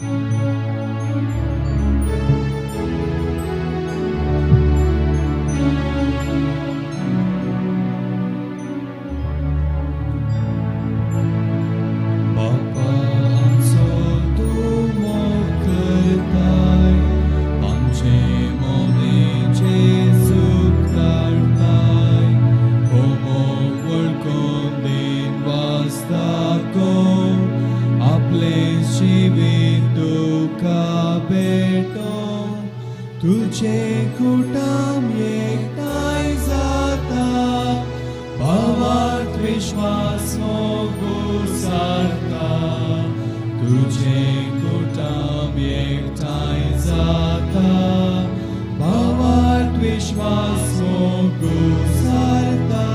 बापा आमचो तूं मोग करताय, आमचे मोनेचे सूख धाडताय, हो मोग वळखून दिन वाचताको, आपलें जिवीत तुका भेटोवन, तुजें कुटाम एकठांय जाता, भावार्थ विश्वास मोग सारता, तुजें कुटाम एकठांय जाता, भावार्थ विश्वास मोग सारता.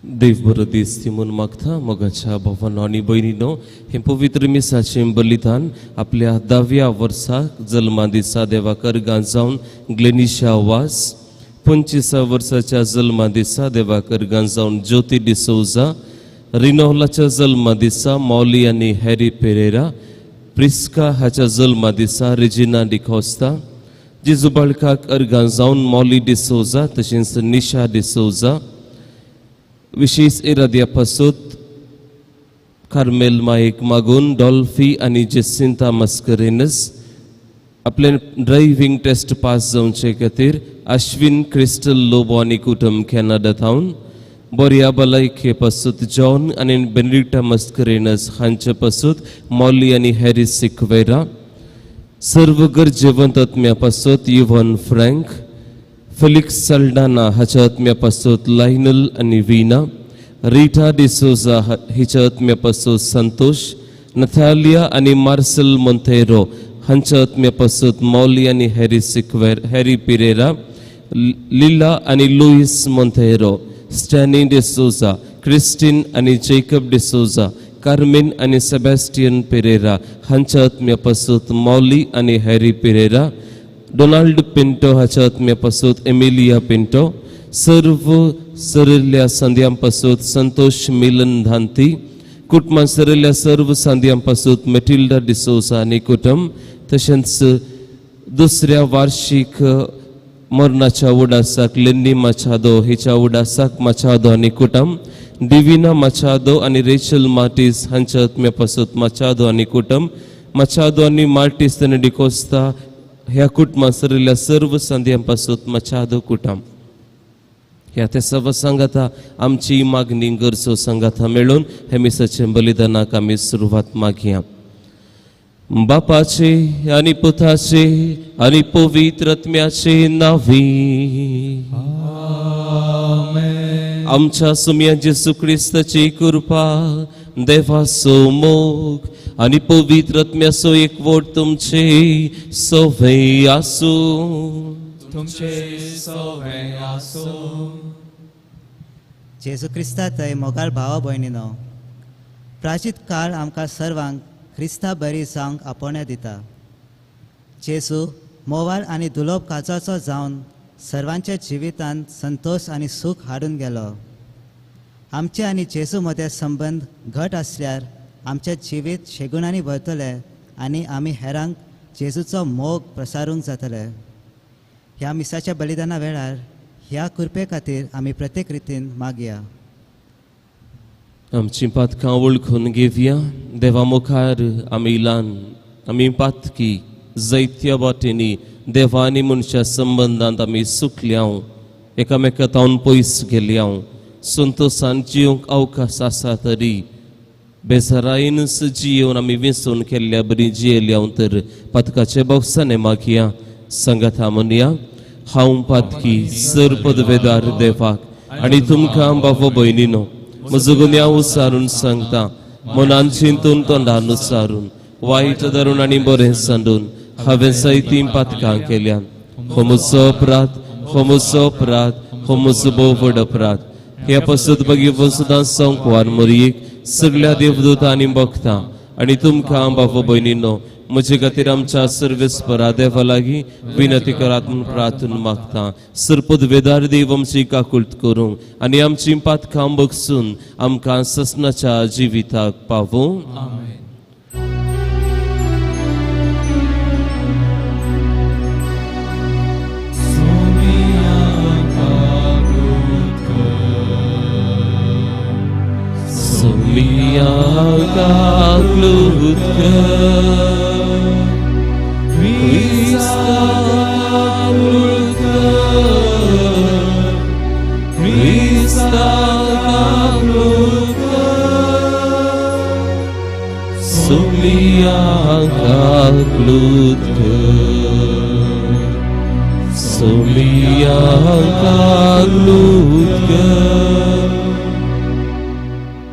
देव बरो दीस ती म्हूण मागता. मोगाच्या भावानो आनी भयणीनो, हें पवित्र मिसाचें बलिदान आपल्या 10व्या वर्साक जल्मा दिसा देवाक अर्गां जावन ग्लेनिशा वास, 25 वर्साच्या जल्मा दिसा देवाक अर्गां जावन ज्योती डिसोजा, रिनोलाच्या जल्मा दिसा मॉली आनी हॅरी पेरेरा, प्रिस्का हाच्या जल्मा दिसा रेजिना डिकोस्ता, जेजू बाळकाक अर्गां जावन मॉली डिसोजा तशेंच निशा डिसोजा, विशेष इराद्या पासून कार्मेल मायेक मागून डॉल्फी आनी जेसिंता मस्करेनस, आपले ड्रायव्हींग टेस्ट पास जावचे खातीर अश्विन क्रिस्टल लोबो आनी कुटुंब कॅनडा थावन, बोरया भलायके पासून जॉन आनी बेनेडिक्टा मस्करेनस हांचे पासून मॉली आनी हॅरी सिक्वेरा, सर्व गरजेवंत आत्म्या पासून युवन फ्रँक, फेलिक्स सल्डाना हाच्या आत्म्या पासून लायनल आनी वीना, रिटा डिसोजा हिच्या आत्म्या पासून संतोष, नथालिया आनी मार्सेल मोंतेरो हांच्या आत्म्या पासून मॉली आनी हॅरी सिक्वेर हॅरी पिरेरा, लिला आनी लुईस मोंतेरो, स्टॅनी डिसोजा, क्रिस्टीन आनी जेकब डिसोजा, कार्मेन आनी सेबॅस्टियन पेरेरा हांच्या आत्म्या पासून मॉली आनी हॅरी पिरेरा, डोनाल्ड पिंटो हाच्या आत्म्या पासून एमिलिया पिंटो, सर्व सरिल्ल्या संद्यां पासून संतोष मिलन धांती, कुटुंबां सरिल्ल्या सर्व संद्यां पासून मेटिल्डा डिसोजा आनी कुटुंब, तशेंच दुसऱ्या वार्षिक मरणाच्या उडासाक लेन्नी माचादो हिच्या उडासाक माचादो आनी कुटुंब, डिविना माचादो आनी रेचल मार्टीस हांच्या आत्म्या पासून माचादो आनी कुटुंब, माचादो आनी मार्टीस आनी डिकोस्ता ह्या कुटुंबां सरिल्ल्या सर्व संद्यां पासून माचादो कुटुंब. ह्या ते सर्व सांगाता आमची मागणी गरजो सांगाता मेळून हे मिसाचे बलिदानाक आमी सुरवात मागया. बापाचे आनी पुताचे आनी पवित्र आत्म्याचे नावी. आमेन. आमच्या सुम्या जेसू क्रिस्ताची कृपा, देवाचो मोग आनी पवित्र आत्म्याचो एकवट तुमचे सवय आसूं. तुमचे सवे आसूं. जेजू क्रिस्ता थंय मोगाळ भावा भयणीनो, प्राचीत काळ आमकां सर्वांक क्रिस्ता बरी जावंक आपोवणें दिता. जेजू मोवाळ आनी दुलोब काजाचो जावन सर्वांच्या जिवितांत संतोश आनी सूख हाडून गेलो. आमचे आनी जेजू मदें संबंद घट आसल्यार आमचें जिवीत शेगुणांनी भरतलें आनी आमी हेरांक जेजूचो मोग प्रसारूंक जातले. ह्या मिसाच्या बलिदाना वेळार ह्या कृपे खातीर आमी प्रत्येक रितीन मागया. आमची पातकां वळखून घेवया. देवा मुखार आमी ल्हान, आमी पातकी, जायत्या वाटेंनी देवा आनी मनशा संबंदांत आमी सुकल्या, एकामेका तावन पयस गेल्या. संतोशान जिवंक अवकाश आसा तरी बेजारायनच जियेवन आमी वेंचून केल्ल्या बरी जियेल्या. तर पातकाचे बोगसाने मागया. सांगाता म्हणया, हांव पातकी सर पदवेदार देवाक आनी तुमकां बाबा भयणीनो म्हजो गुन्यांव उसारून सांगता, मनान चिंतून तोंडान उसारून वायट धरून आनी बरें सांडून हांवें जायतीं पातकां केल्यान. हो म्हजो अपराध, हो म्हजो अपराध, हो म्हजो भोव व्हड अपराध. ह्या पसत बगी सुद्दां संकवार मोरयेक सगळ्या देवदूत आनी भक्तां आनी तुमकां बाबा भयणीनो म्हजे खातीर आमच्या सर्वेस्परा देवा लागीं विनंती करात म्हूण प्रार्थना मागता. सरपदवेदार देव आमची काकुळट करूंक आनी आमची पातकां बगसून आमकां ससनाच्या जिविताक पावूं.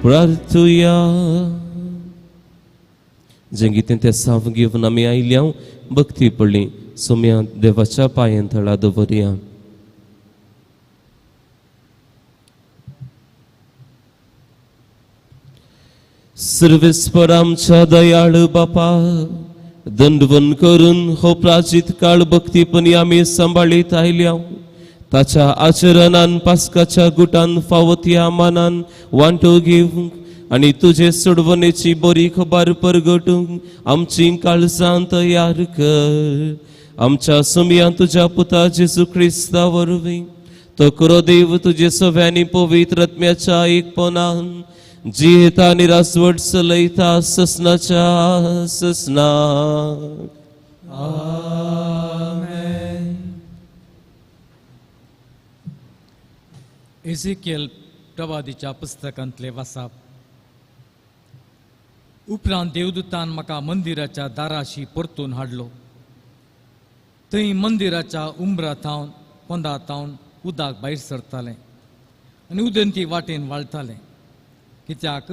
प्रार्थुया. जेंगीतें ते साव घेवन आमी आयल्या भक्ती पडली सोम्या देवाच्या पांयां थळा दवरया. सर्वेस्पर आमच्या दयाळ बापा, दंडवन करून हो प्राचीत काळ भक्तीपणी आमी सांबाळीत आयल्या. ताच्या आचरणान पास्काच्या गुटान फावो त्या मानान वांटो घेवंक आनी तुजे सोडवणेची बरी खबर परगटूंक आमची काळजां तयार कर. आमच्या सुमयान तुज्या पुता जेजू क्रिस्ता वरवीं तो खरो देव तुजे सव्यांनी पवित्र आत्म्याच्या एकपणान जियेता आनी रासवट चलयता ससनाच्या ससनाक. आमेन. एझेकियल प्रवादीच्या पुस्तकांतले वासाप. उपरांत देवदूतान म्हाका मंदिराच्या दाराशी परतून हाडलो. थंय मंदिराच्या उंबरा थावन पोंदा थावन उदक भायर सरतालें आनी उदेंती वाटेन वाळटालें, कित्याक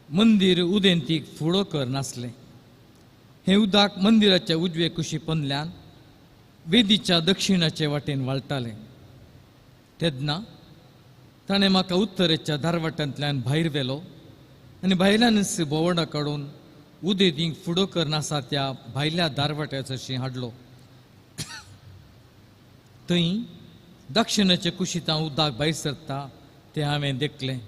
मंदीर उदेंतीक फुडो कर नासलें. हें उदक मंदिराच्या उजवे कुशी पोंदल्यान वेदीच्या दक्षिणाचे वाटेन वाळटालें. तेन्ना ताणें म्हाका उत्तरेच्या दारवाटांतल्यान भायर व्हेलो आनी भायल्यानच भोंवडा काडून उदेंतीक फुडो कर नासा त्या भायल्या दारवाट्याचशी हाडलो. थंय दक्षिणाचे कुशींत उदक भायर सरता तें हांवें देखलें.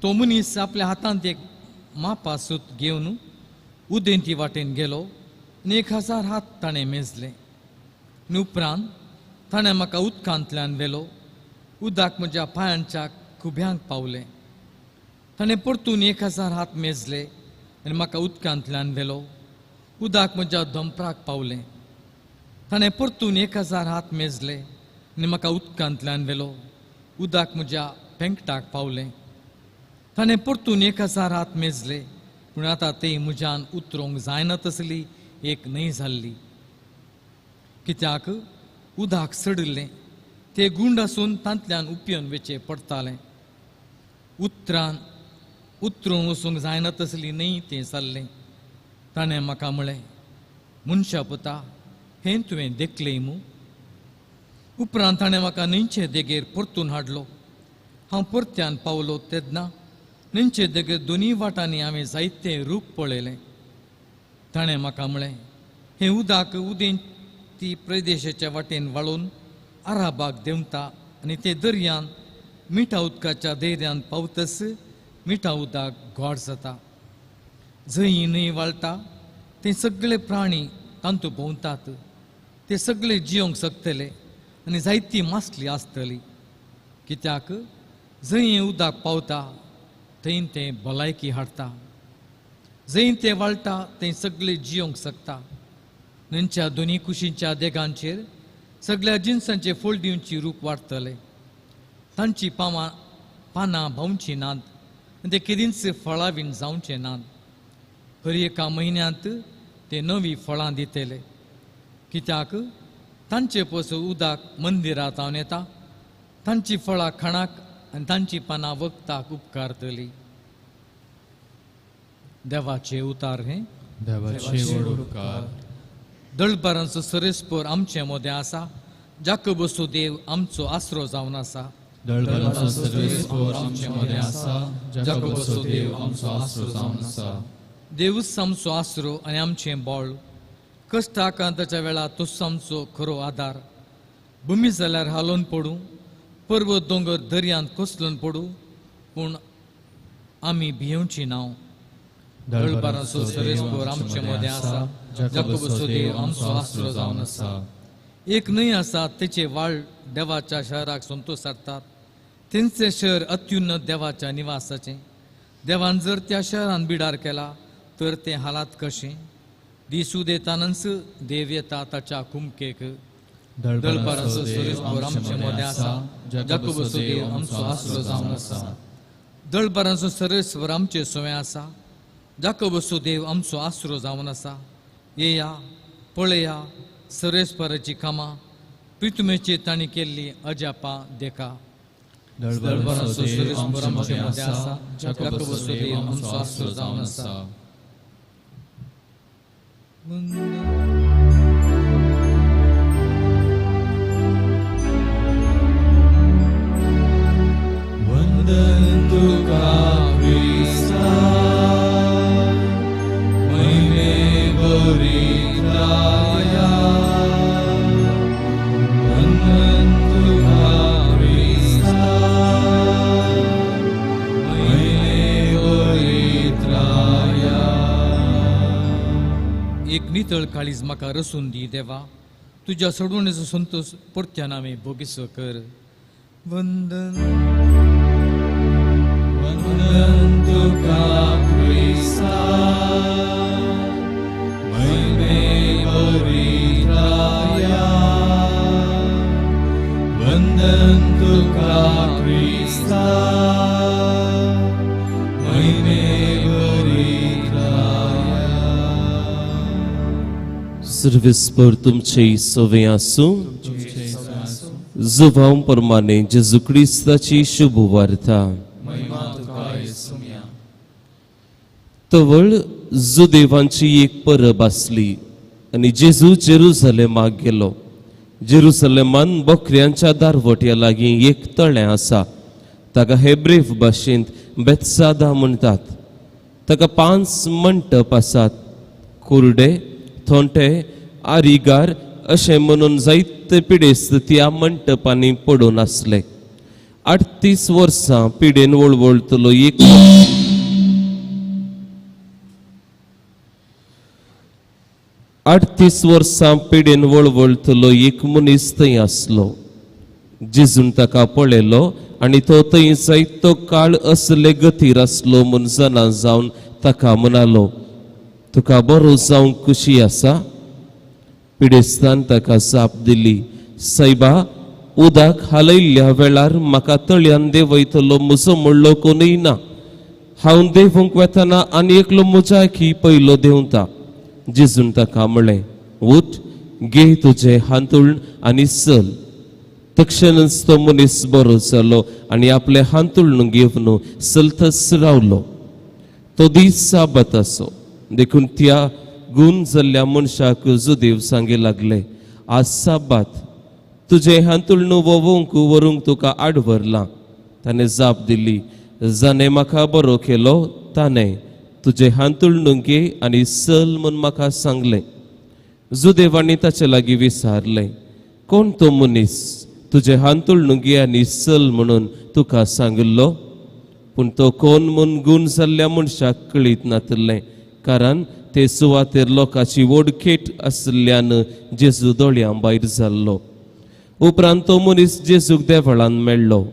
तो मनीस आपल्या हातांत एक मापा सूत घेवन उदेंती वाटेन गेलो आनी 1000 हात ताणें मेजले. आनी उपरांत ताणें म्हाका उदकांतल्यान व्हेलो. उदक म्हज्या पांयांच्या खुब्यांक पावलें. ताणें परतून 1000 हात मेजले आनी म्हाका उदकांतल्यान व्हेलो. उदक म्हज्या धोंपराक पावलें. ताणें परतून 1000 हात मेजले आनी म्हाका उदकांतल्यान व्हेलो. उदक म्हज्या पेंकटाक पावलें. ताणें परतून 1000 हात मेजले, पूण आतां ते म्हज्यान उतरूंक जायना तसली एक न्हंय जाल्ली, कित्याक उदक सडिल्लें. ते गुंड आसून तांतल्यान उपयोन वेचें पडटालें. उतरान उतरूंक वचूंक जायना तसली न्हय तें जाल्लें. ताणें म्हाका म्हळें, मनशा पुता, हें तुवें देखलें मूं? उपरांत ताणें म्हाका न्हंयचे देगेर परतून हाडलो. हांव परत्यान पावलो तेन्ना न्हंयचे देगेर दोनूय वाटांनी हांवें जायते रूख पळयलें. ताणें म्हाका म्हळें, हें उदक उदेंती प्रदेशाच्या वाटेन वाळून आराबाक देंवता आनी ते दर्यान मिठा उदकाच्या धैर्यान पावतस मिठा उदक गोड जाता. जंय न्हंय वाळटा ते सगळे प्राणी तांतू भोंवतात. ते सगळे जियोंक शकतले आनी जायती मासली आसतली, कित्याक जंय उदक पावता थंय तें भलायकी हाडटा. जंय तें वाळटा थंय सगळे जियोंक शकता. न्हंयच्या दोनी कुशींच्या देगांचेर सगळ्या जिनसांचे फळ दिवची रूख वाडटले. तांची पानां भावची नात आनी ते केदींच फळां बीन जावचे नात. हर एका म्हयन्यांत ते नवीं फळां दितले, कित्याक तांचे पसून उदक मंदिरांत हांव येता. तांची फळां खाणाक आनी तांची पानां वखदाक उपकारतली. देवाचे उतार हें देवाचे व्हड उपकार. दळबारांचो सरेस्पर आमचे मदें आसा. जाकोबसो देव आमचो आसरो जावन आसा. दळबारांचो सरेस्पर आमचे मदें आसा. जाकोबसो देव आमचो आसरो जावन आसा. देवूच आमचो आसरो आनी आमचें बळ. कश्ट आकांताच्या वेळार तोच आमचो खरो आदार. भुमी जाल्यार हालोवन पडूं, पर्वत दोंगर दर्यांत कोसळून पडूं, पूण आमी भियेवची ना. दळबाराचो सरेस्पर आमचे मदें आसा, जाकोबाचो देव आमचो आसरो जावन आसा. एक न्हंय आसा, तेचे वाळ देवाच्या शहराक संतोष हाडटात. तेंचें शहर अत्युन्नत देवाच्या निवासाचें. देवान जर त्या शहरान बिडार केला तर तें हालात कशें? दीस उदेतानच देव येता ताच्या कुमकेक. दळबाराचो सरेस्पर आमचे मदें आसा, जाकोबाचो देव आमचो आसरो जावन आसा. दळबाराचो सरेस्पर आमचे सोवें आसा, जाकोबाचो देव आमचो आसरो जावन आसा. येया पळया सरेस्पराची कामां, प्रितुमेचे तांणी केल्ली अजापां देखा. दळबाराचो सरेस्पर आमचे मदें आसा, जाकोबाचो देव आमचो आसरो जावन आसा. वंदन तुका क्रिस्ता, महिमे भरिताया. वंदन तुका क्रिस्ता, महिमे भरिताया. एक नितळ काळीज म्हाका रसून दी देवा, तुज्या सोडवणेचो संतोष परत्यान आमी भोगिसो कर. वंदन वंदन तुका क्रिस्ता, महिमे भरिताया. वंदन तुका क्रिस्ता, महिमे भरिताया. सर्वेस्पर तुमचे सवे आसूं. जुवांव प्रमाणे जेजू क्रिस्ताची शुभ वार्ता. तवळ जुदेवांची एक परब आसली आनी जेजू जेरुजलेमाक गेलो. जेरुजलेमान बकऱ्यांच्या दारवट्या लागीं एक तळें आसा, ताका हेब्रेव भाशेंत बेत्सादा म्हणटात. ताका 5 मंटप आसात. कुर्डे, थोंटे, आरिगार अशें म्हणून जायते पिडेस्त त्या मंटपांनी पडून आसले. 38 वर्सां पिडेन वळवळतलो एक 38 वर्सां पिडेन वळवळतलो एक मनीस थंय आसलो. जेजून ताका पळयलो आनी तो थंय जायतो काळ असले गतीर आसलो म्हूण जाणा जावन ताका म्हणालो, तुका बरो जावंक खुशी आसा? पिडेस्तान ताका जाप दिली, सायबा, उदक हालयल्ल्या वेळार म्हाका तळयान देंवयतलो म्हजो म्हणलो कोणूय ना. हांव देंवूंक वेतना आनी एकलो म्हज्या की पयलो देंवता. जेजून ताका म्हळें, उठ, घे तुजें हांतुळण आनी चल. तक्षणच तो मनीस बरो जालो आनी आपलें हांतुळण घेवन चलतच रावलो. तो दीस साबात आसो, देखून त्या गूण जाल्ल्या मनशाक जुदेव सांगे लागले, आज साबात, तुजें हांतुळण वोवंक व्हरूंक तुका आड व्हरलां. ताणें जाप दिली, जाणें म्हाका बरो केलो ताणें तुजें हांतुळण घे आनी चल म्हूण म्हाका सांगलें. जुदेवांनी ताचे लागीं विचारलें, कोण तो मनीस तुजें हांतुळण घे आनी चल म्हणून तुका सांगिल्लो? पूण तो कोण म्हूण गूण जाल्ल्या मनशाक कळीत नातिल्लें, कारण ते सुवातेर लोकांची व्हड खेट आशिल्ल्यान जेजू दोळयां भायर जाल्लो. उपरांत तो मनीस जेजूक देवळान मेळ्ळो.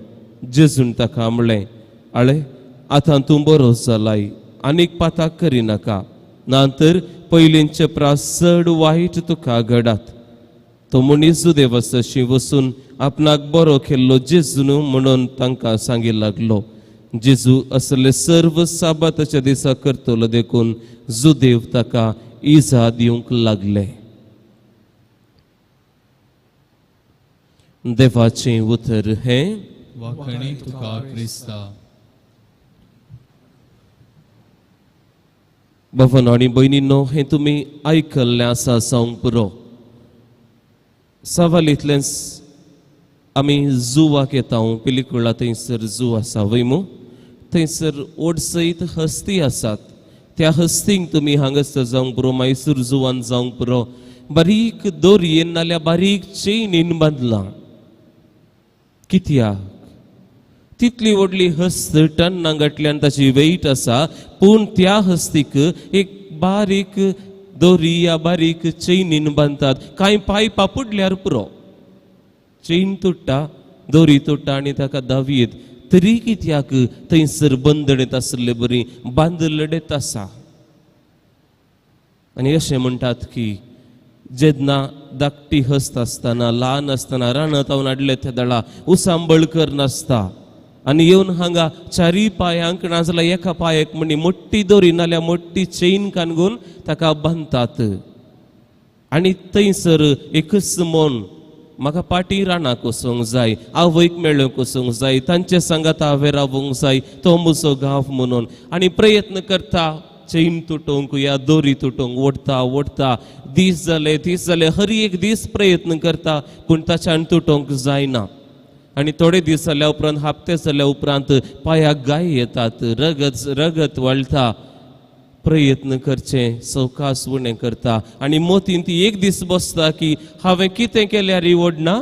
जेजून ताका म्हणलें, आळे, आतां तूं बरो जालाय, आनीक पाताक करिनाका, ना तर पयलींचे प्रास चड वायट तुका घडात. तो मनीस जुदेवासशी वचून आपणाक बरो केल्लो जेजून म्हणून तांकां सांगी लागलो. जेजू असले सर्व साबाताच्या दिसा करतलो देखून जुदेव ताका इजा दिवंक लागले. देवाचें उतर हें. वाखणी तुका क्रिस्ता. भवन आनी भयणींनो, हें तुमी आयकल्लें आसा जावंक पुरो. सवालींतल्यान आमी जुवाक येता, पिलिकुळा थंयसर जू आसा वय मू, थंयसर ओड सयत हस्ती आसात. त्या हस्तींक तुमी हांगासर जावंक पुरो, मैसूर जुवान जावंक पुरो, बारीक दोरयेन नाल्यार बारीक चेनीन बांदलां. कित्याक? तितली व्हडली हस्त टन्ना गांठल्यान ताची वेट आसा, पूण त्या हस्तीक एक बारीक दोरी या बारीक चेनीन बांदतात. कांय पायपां पुडल्यार पुरो, चेन तुट्टा, दोरी तुट्टा आनी ताका दावयेत. तरी कित्याक थंयसर बंदणेत आशिल्ले बरी बांदलडेत आसा. आनी अशें म्हणटात की जेन्ना धाकटी हस्त आसतना, ल्हान आसतना रानांत हांव हाडले त्या दळा उसांबळ करनासता आनी येवन हांगा चारी पांयांक नाजाल्यार एका पांयाक म्हणी मोठी दोरी नाल्यार मोठी चेन कानगून ताका बांदतात. आनी थंयसर एकच मन, म्हाका पाटी रानाक वचूंक जाय, आवयक मेळूंक वचूंक जाय, तांचे सांगात हांवें रावूंक जाय, तो म्हजो गांव म्हणून. आनी प्रयत्न करता चेन तुटोवंक या दोरी तुटोवंक, ओडटा ओडटा, दीस जाले दीस जाले, हर एक दीस प्रयत्न करता, पूण ताच्यान तुटोवंक जायना. आनी थोडे दीस जाल्या उपरांत, हप्ते जाल्या उपरांत पांयाक गाय येतात, रगत रगत वळटा. प्रयत्न करचें सवकास उणें करता आनी मोतीन ती एक दीस बसता की हांवें कितें केल्यार ओडना,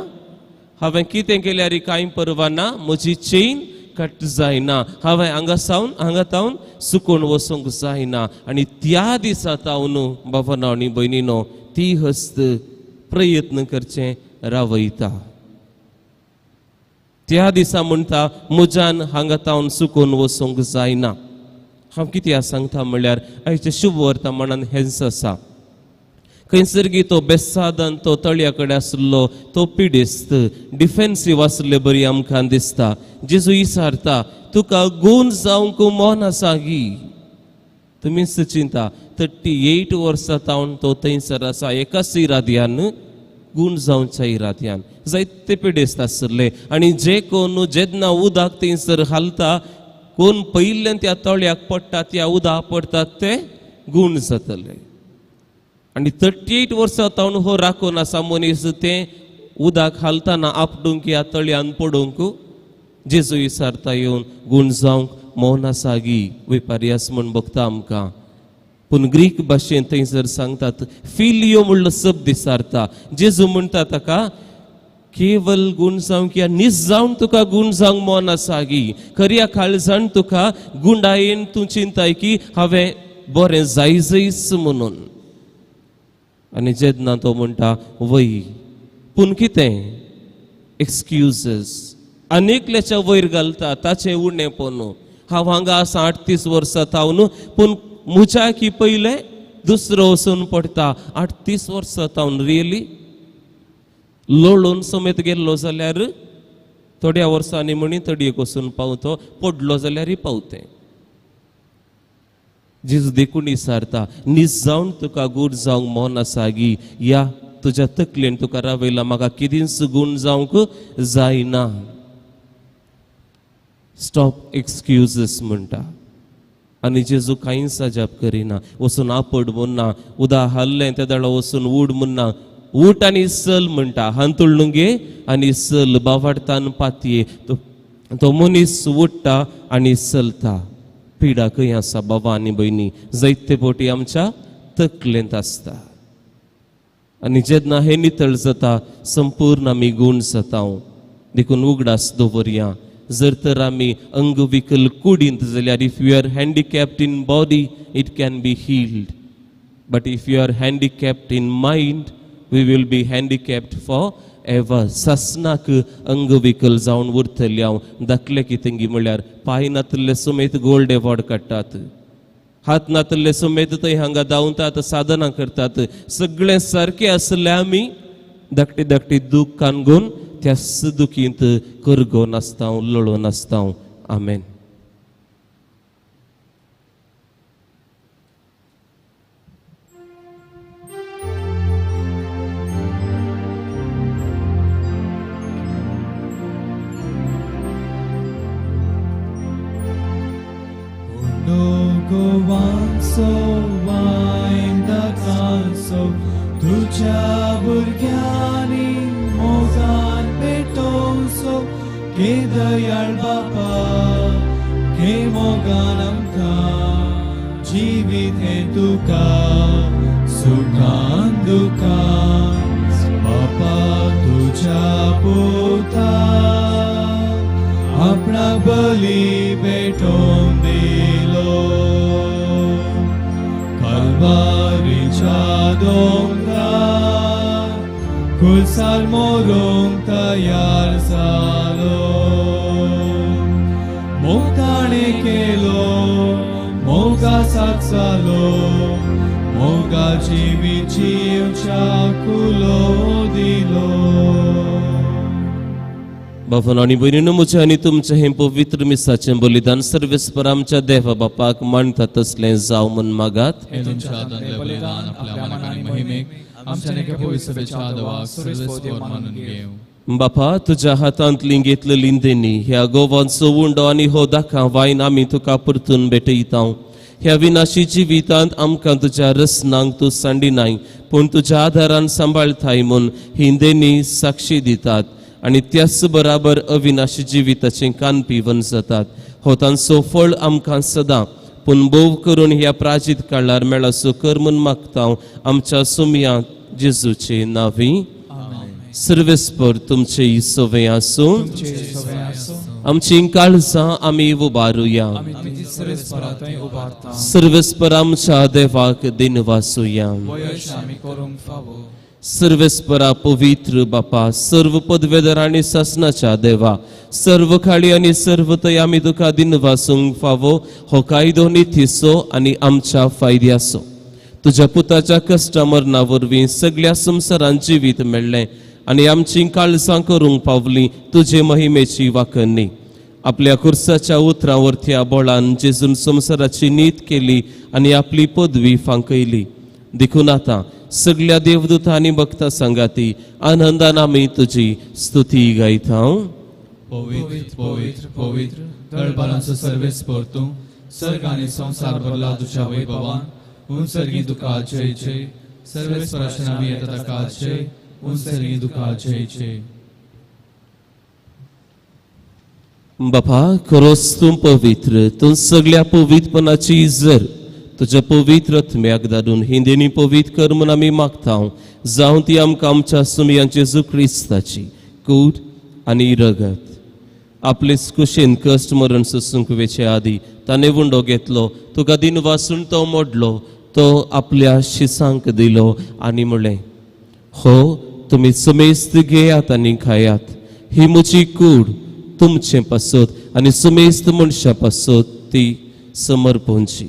हांवें कितें केल्यार कांय परवा ना, म्हजी चेन कट जायना, हांवें हांगा सावन हांगा तावन सुकून वचूंक जायना. आनी त्या दिसा तावन बाबानो आनी भयणीनो ती हस्त प्रयत्न करचें रावयता. त्या दिसा म्हणटा म्हज्यान हांगा तावन सुकून वचूंक जायना. हांव कित्याक सांगता म्हणल्यार आयचें शुभ वर्तमानान हेंच आसा. खंयसर गी तो बेसादान तो तळया कडेन आशिल्लो तो पिडेस्त डिफेन्सीव आशिल्ले बरी आमकां दिसता. जेजू विचारता तुका गूण जावंक मन आसा गी? तुमीच चिंता, 38 वर्सां तावन तो थंयसर आसा, एकाच इराद्यान, गूण जावच्या इराद्यान. जायते पिडेस्त आशिल्ले आनी जे कोण जेन्ना उदक थंयसर घालता, कोण पयिल्ल्यान त्या तळ्याक पडटा, त्या उदक पडटात ते गूण जातले. आनी 38 वर्सां तावन हो राखून आसा मनीस, तें उदक घालतना आपडूंक ह्या तळयान पडूंक. जेजू विचारता येवन गूण जावंक मौन आसा गी? वेपारियास म्हूण बगता आमकां, पूण ग्रीक भाशेन थंयसर सांगतात फिलियो म्हणलो शब्द विचारता. जेजू म्हणटा ताका केवल गूण जावंक या नीस जावन तुका गूण जावंक मन आसा गी? खऱ्या काळजान तुका गुंडायेन तूं चिंताय की हांवें बरें जायजयच म्हणून. आनी जेन्ना तो म्हणटा वय, पूण कितें एक्सक्युजीस आनी एकल्याच्या वयर घालता ताचें उणेपण. हांव हांगा आसा 38 वर्सां तावन, पूण म्हज्या की पयलें दुसरो वचून पडटा. 38 वर्सां तावन रियली लोळून समेत गेल्लो जाल्यार थोड्या वर्सांनी म्हणी तडयेक वचून पावतो, पडलो जाल्यारय पावतें. जेजू देखून विचारता नीस जावन तुका गूण जावंक मन आसा गी? या तुज्या तकलेन तुका रावयला म्हाका कितेंच गूण जावंक जायना. स्टॉप एक्सक्युजीस म्हणटा. आनी जेजू कांयच अजाप करिना, वचून आपड म्हणना, उदा हाल्लें त्या दळा वचून उड म्हणना, उठ आनी चल म्हणटा. हांतुळून घे आनी चल, बावाडतान पातये. तो मनीस उठ्ठा आनी चलता. पिडा खंय आसा बाबा आनी भयणी? जायते फावटी आमच्या तकलेंत आसता. आनी जेन्ना हें नितळ जाता संपूर्ण आमी गूण जाता. देखून उगडास दवरया, जर तर आमी अंगविकल कुडींत जाल्यार if you are handicapped in body it can be healed, but if you are handicapped in mind we will be handicapped forever. सासनाक अंगविकल जावन उरतले हांव. धाकले कितेंगी म्हणल्यार पांय नातिल्ले समेत गोल्ड एवॉर्ड काडटात, हात नातिल्ले समेत थंय हांगा धांवतात, साधना करतात, सगळें सारकें आसलें आमी धाकटी धाकटी दूख कानगून त्याच दुखींत करगोन आसता, लळोन आसता. आमेन. गोवांचो वायंदाकांचो तुज्या भुरग्यांनी मोगान पेटोवचो, के दयाळ बापा, के मोगान आमकां जिवीत हें तुका सुखान दुखान बापा तुज्या पुता आपणाक बली भेटोवन दिलो कलवारीच्या दोंगरार खुर्सार मरूंक तयार जालो मोग ताणें केलो मोगा साक जालो मोगा जिवीत जिवच्या कुलो दिलो. बाबांनो आनी भयणींनो, म्हजें आनी तुमचें हें पवित्र मिसाचें बलिदान सर्वेस्पर आमच्या देवा बापाक मांडटा तसलें जावं म्हूण मागात. हे तुमच्या हातांतलें बलिदान आपल्या मानाक आनी महिमेक आमच्या एका पवित्र सभेच्या आदवाक सर्वेस्पर मानून घेवं. बापा, तुज्या हातांतली घेतलेली देणी ह्या गोवांचो उंडो आनी हो दाखा वायन आमी तुका परतून भेटयता. ह्या विनाशी जिवितांत आमकां तुज्या रसनांक तूं सांडिनाय, पूण तुज्या आदारान सांबाळताय म्हूण ही देणी साक्षी दितात आनी त्याच बराबर अविनाशी जिविताचें कान पिवन जातात. हो तांचो फळ आमकां सदां पूण भोव करून ह्या प्राजीत काळार मेळासो कर म्हूण मागता आमच्या सुमया जेजूचे नांवी. सर्वेस्पर तुमचे सवे आसूं. तुमचे सवे आसूं. आमची काळजां आमी उबारुया. आमी तुजी सर्वेस्परा थंय उबारता. सर्वेस्पर आमच्या देवाक दिनवासुया. वयश आमी करूंक फावो. सर्वेस्परा पवित्र बापा, सर्व पदवेदर आनी सासनाच्या देवा, सर्व खाळी आनी सर्व तय आमी तुका दिनवासूंक फावो. हो कायदो नितीचो आनी आमच्या फायद्याचो. तुज्या पुताच्या कश्टा मरणा वरवीं सगळ्या संवसारान जिवीत मेळ्ळें आनी आमची काळजां करूंक पावली तुजे महिमेची वाखणी. आपल्या खुर्साच्या उतरां वरत्या बोळान जेजून संवसाराची नीत केली आनी आपली पदवी फांकयली. देखून आतां सगळ्या देवदूतां आनी भक्तां सांगाती आनंदान आमी तुजी स्तुती गायता. पवित्र पवित्र पवित्र दळबारांचो सर्वेस्पर तूं, सर्ग आनी संवसार भरला तुज्या वैभवान. उंचर्गी तुका जय जय. सर्वेस्पराच्या नांवी येता ताका जय. उंचर्गी तुका जय जय. बापा, खरोच तूं पवित्र, तूं सगळ्या पवित्रपणाची जर. तुज्या पवित्र आत्म्याक धाडून ही देणी पवित्र कर म्हूण आमी मागता, जावं ती आमकां आमच्या सुमयां जेजू क्रिस्ताची कूड आनी रगत. आपलेच कुशेन कश्ट मरण सोसूंक वेचे आदी ताणें उंडो घेतलो, तुका दिन वासून तो मोडलो, तो आपल्या शिसांक दिलो आनी म्हणलें, हो तुमी समेस्त घेयात आनी खायात. ही म्हजी कूड तुमचे पासत आनी समेस्त मनशां पासत ती समर्पणची.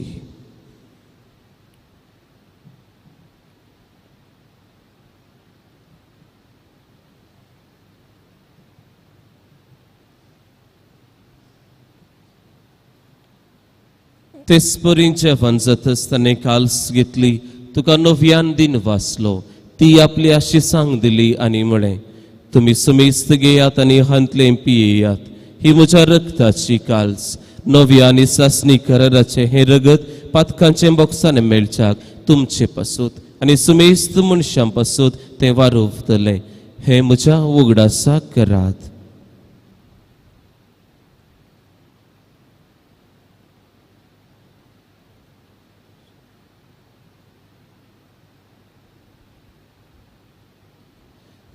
तेच परी जेवण जातच ताणें काल्स घेतली, तुका नव्यान दिन वाचलो, ती आपली आशिसांक दिली आनी म्हळें, तुमी समेस्त घेयात आनी हांतलें पियेयात. ही म्हज्या रक्ताची काल्स, नव्या आनी सासणी कराराचें हें रगत पातकांचें बोक्साने मेळच्याक तुमचे पासूत आनी समेस्त मनशां पासूत तें वारोवतलें. हें म्हज्या उगडासाक करात.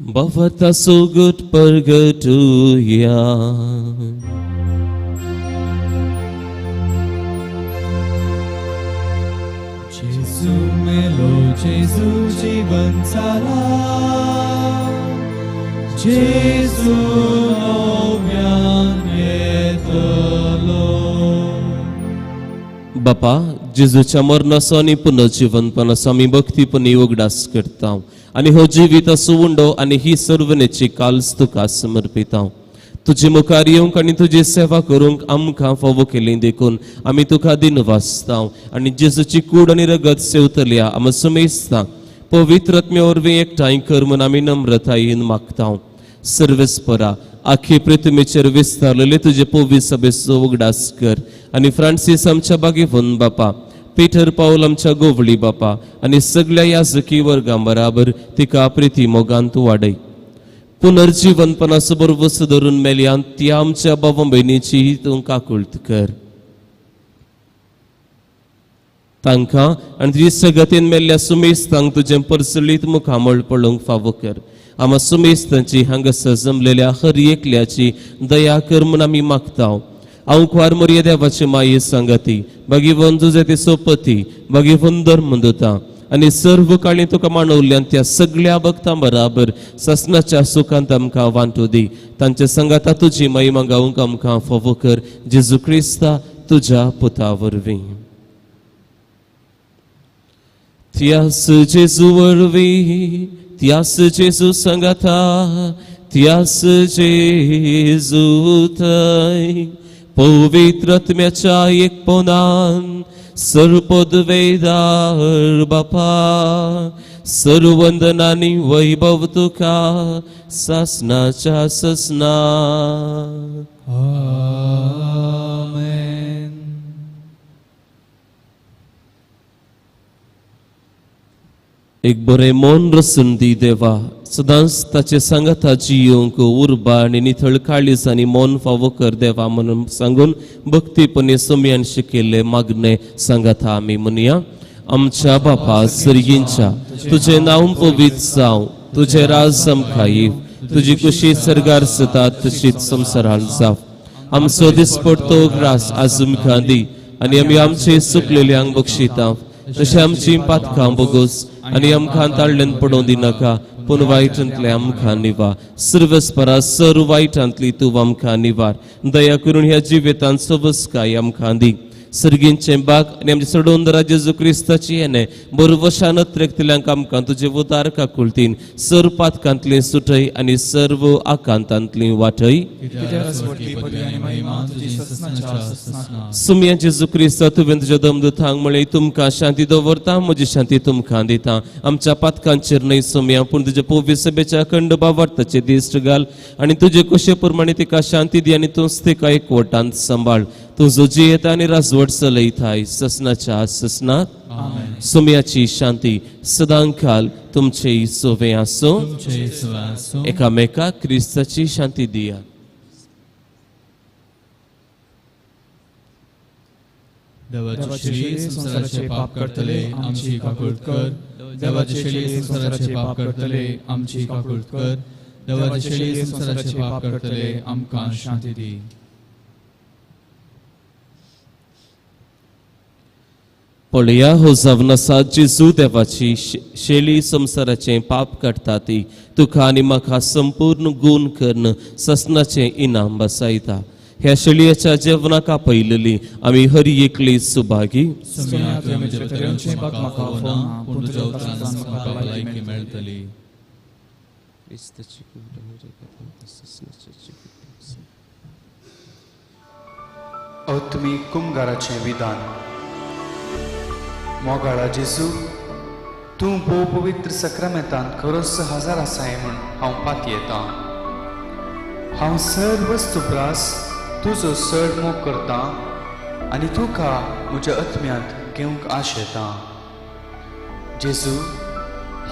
Bhavata sugut pergatuya. Jesu मेलो जेजू जीवन जाला, जेजू नव्यान येतलो. बापा, जेजूच्या मरणाचो आनी पुनर्जीवनपणाचो आमी भक्तीपणी उगडास करता आनी हो जिविताचो उंडो आनी ही सर्वनेची काल्स तुका समर्पिता. तुजे मुखार येवंक आनी तुजी सेवा करूंक आमकां फावो केली देखून आमी तुका दिन वाचता आनी जेजूची कूड आनी रगत सेवतल्या आमी समेस्ता पवित्र आत्म्या वरवीं एकठांय कर म्हूण आमी नम्रतायेन मागता. सर्वेस्परा, आखी पृथ्वीचेर विस्तारलेले तुजे पवित्र सभेचो उगडास कर आनी फ्रांसीस आमच्या बागेवन बापा, पीटर पावल आमच्या गोवळी बापा आनी सगळ्या याजकी वर्गां बराबर तिका प्रिती मोगान तूं वाडय. पुनर्जीवनपणाचो बरोबर धरून मेल्यान ती आमच्या बाबा भयणीची तूं काकुळट कर. तांकां आनी तुजी सगतीन मेल्ल्या सुमेस्तांक तुजें परसलीत मुखामळ पळोवंक फावो कर. आमा सुमेस्तांची हांगासर जमलेल्या हर एकल्याची दया कर म्हूण आमी मागता. हांव कुवार मोरये देवाची माये सांगाती बागीवन जुजे सोपती बागीवन धर्म दिता आनी सर्व काळी तुका मानवल्यान त्या सगळ्या भक्तां बराबर ससनाच्या सुखांत आमकां वांटू दी. तांच्या संगाता तुजी महिमा गावंक आमकां फावो कर जेजू क्रिस्ता तुज्या पुता वरवीं. त्यास जेजू वरवीं, त्यास जेजू संगाता, त्यास जेजू थंय पवित्र आत्म्याच्या एकपणान सर्वपदवेदार बापा सर्वंदनानी वैभव तुका सासनाच्या ससना. आमेन. एक बरें मन रसून दी देवा, सदांच ताचे सांगाता जियोंक उर्बा आनी निथळ काळीज आनी मन फावो कर देवा म्हणून सांगून भक्तीपणे सोम्यान शिकिल्ले मागणे सांगाता आमी म्हणया. आमच्या बापा सर्गींच्या तुजें नांव पवित्र जावं, तुजें राज आमकां येवं, तुजी कुशी सर्गार जाता तशीच संवसारांत जावं. आमचो दिसपडतो ग्रास आज आमकां दी आनी आमी आमचे चुकलेल्यांक बक्षिता तशें आमची पातकां बोगोस आनी आमकां ताळ्ळेन पडोवं दिनाका, पूण वायटांतले आमकां निवार. सर्वस्परा सर्व वायटांतली तूं आमकां निवार. दया करून ह्या जिवितांत सवस्काय आमकां दी. सर्गींचें बाग आनी आमचे सडोवन जेजू क्रिस्ताची येणे बरोवशान त्रेकतल्यांक आमकां तुजे उदार काकुळतीन सर्व पातकांतली सुटय आनी सर्व आकांतांतली वाटय. सुमया जेजू क्रिस्ता तुवें तुज्या दमदूतांक म्हळें तुमकां शांती दवरता, म्हजी शांती तुमकां दिता. आमच्या पातकांचेर न्हय सुमया, पूण तुज्या पवित्र सभेच्या अखंड भावार्थाचे दिश्ट घाल आनी तुजे कुशे प्रमाणे तिका शांती दी आनी तूंच तिका एकवटांत सांबाळ. तूं जो जियेता आनी राजवट चलयताय ससनाच्या ससनात. सुम्याची शांती सदांकाल तुमचे सोवे आसूं. एकामेका क्रिस्ताची शांती दिया. देवाचे शेळी संवसाराचे पाप करतले आमची काकूळत कर. देवाचे शेळी संवसाराचे पाप करतले आमची काकूळत कर. देवाचे शेळी संवसाराचे पाप करतले आमकां शांती दी. पळया हो जावन आसा जेजू देवाची शेळी संवसाराचें पाप काडटा ती तुका आनी म्हाका संपूर्ण गूण करून ससनाचें इनाम बसायता. ह्या शेळयेच्या जेवणाक आपयलेली आमी हर एकली सुभागी. तुमी कुमगाराचें विधान. मोगाळा जेजू, तूं भोव पवित्र सक्रामेंतांत खरोच हजार आसाय म्हूण हांव पातयेतां. हांव सर्व वस्तू प्रास तुजो चड मोग करतां आनी तुका म्हज्या आत्म्यांत घेवंक आशेतां. जेजू,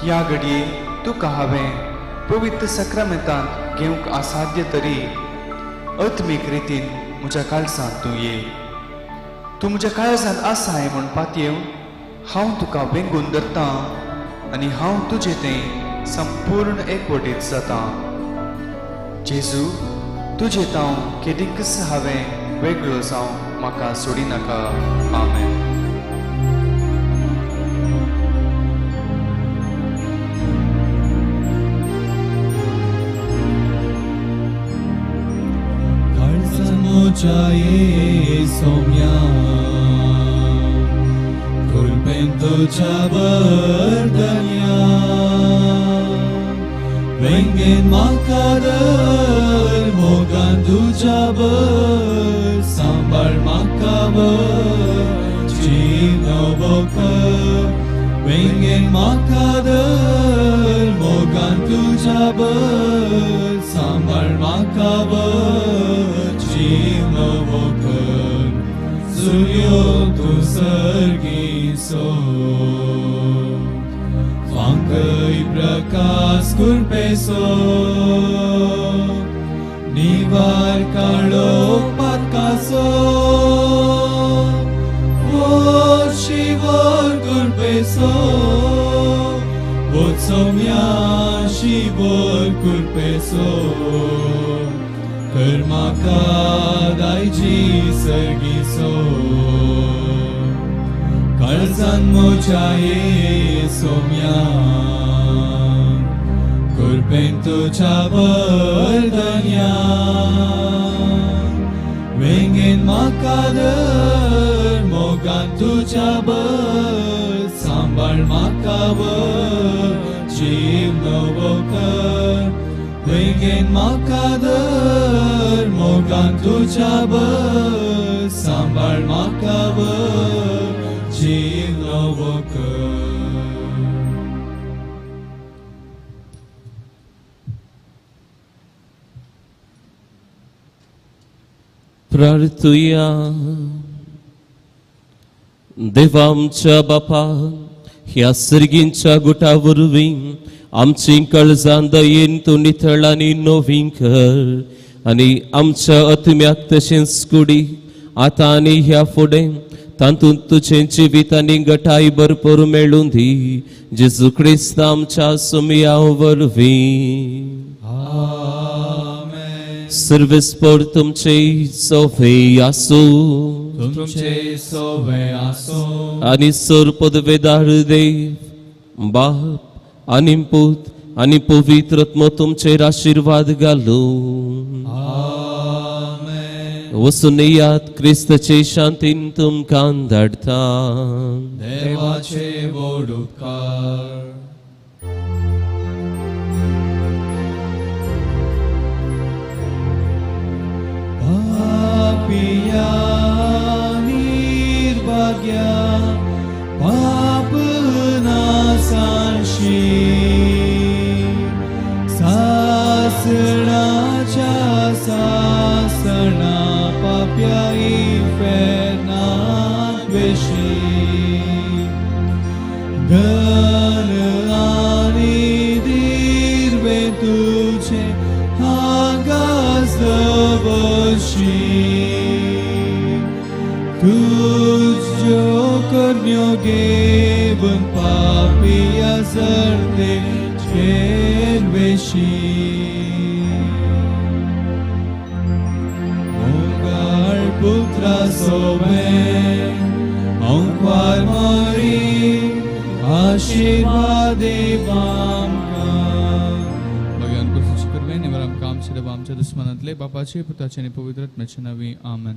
ह्या घडये तुका हांवें पवित्र सक्रामेंतांत घेवंक असाध्य तरी आत्मीक रितीन म्हज्या काळजांत तूं ये. तूं म्हज्या काळजांत आसाय म्हूण पातयेवन हांव तुका वेंगून धरतां आनी हांव तुजें तें संपूर्ण एकवटीत जातां. जेजू, तुजें तांव केदींकच हांवें वेगळो जावं म्हाका सोडिनाका. आमेन. काळजान म्हज्या ये सोम्या कुलपेन तुज्या बरदन्या वेंगेन म्हाका धर मोगान तुज्या बर सांबाळ म्हाका बर जीव नवो कर. वेंगेन म्हाका धर मोगान तुज्या बर सांबाळ म्हाका बर जीव नवो कर. सुर्यो तूं सर्गीचो फांकय प्रकाश कुरपेसो निवार काळो पातकासो वर्शी कुरपेसो वोत्सोम्या शिबोर कुरपेसो कर म्हाका दायजी सर्गीसो काळजान म्हज्या ये सोम्या कुरपेन तुज्या बरदन्या वेंगेन म्हाका धर मोगान तुज्या बर सांबाळ म्हाका वर जीव नवो कर वेंगेन म्हाका धर मोगान तुज्या बर सांबाळ म्हाका वर जीव नवो कर. प्रार्थुया. देवा आमच्या बापा, ह्या सर्गींच्या गुटा वरवीं आमची काळजां दयेन तूं नितळ आनी नवीं कर आनी आमच्या आत्म्याक तशेंच कुडी आतां आनी ह्या फुडें तातूंत तुजें जिवीत आनी गटाय भरपूर मेळूं दी, जेजू क्रिस्त आमच्या सुमया वरवीं. सर्वेस्पर तुमचे सोवे आसूं, तुमचे सोवे आसूं. आनी सर पदवेदार देव बाप आनी पूत आनी पवित्र आत्मो तुमचेर आशिर्वाद घालूं. आमेन. वचून येयात, क्रिस्ताचे शांतीन तुमकां धाडटा. देवाचे व्हड उपकार. पापिया निर्भाग्या पाप नासांशी सासणाच्या सासणा पाप्या इफेर्नात वेशी धन आनी दिर्वे तुझे हांगास दवशी तुज्यो करण्यो घेवन पापिया सरते चेरवेशी मोगाळ पुत्रा सोवे अंकवार मरी आशिर्वाद देवामकां. भगवान कृपाचे कृपेन निवार आमकां आमचे देवा आमच्या दुस्मानांतले बापाचे पुताचे आनी पवित्र आत्म्याचे नांवी. आमेन.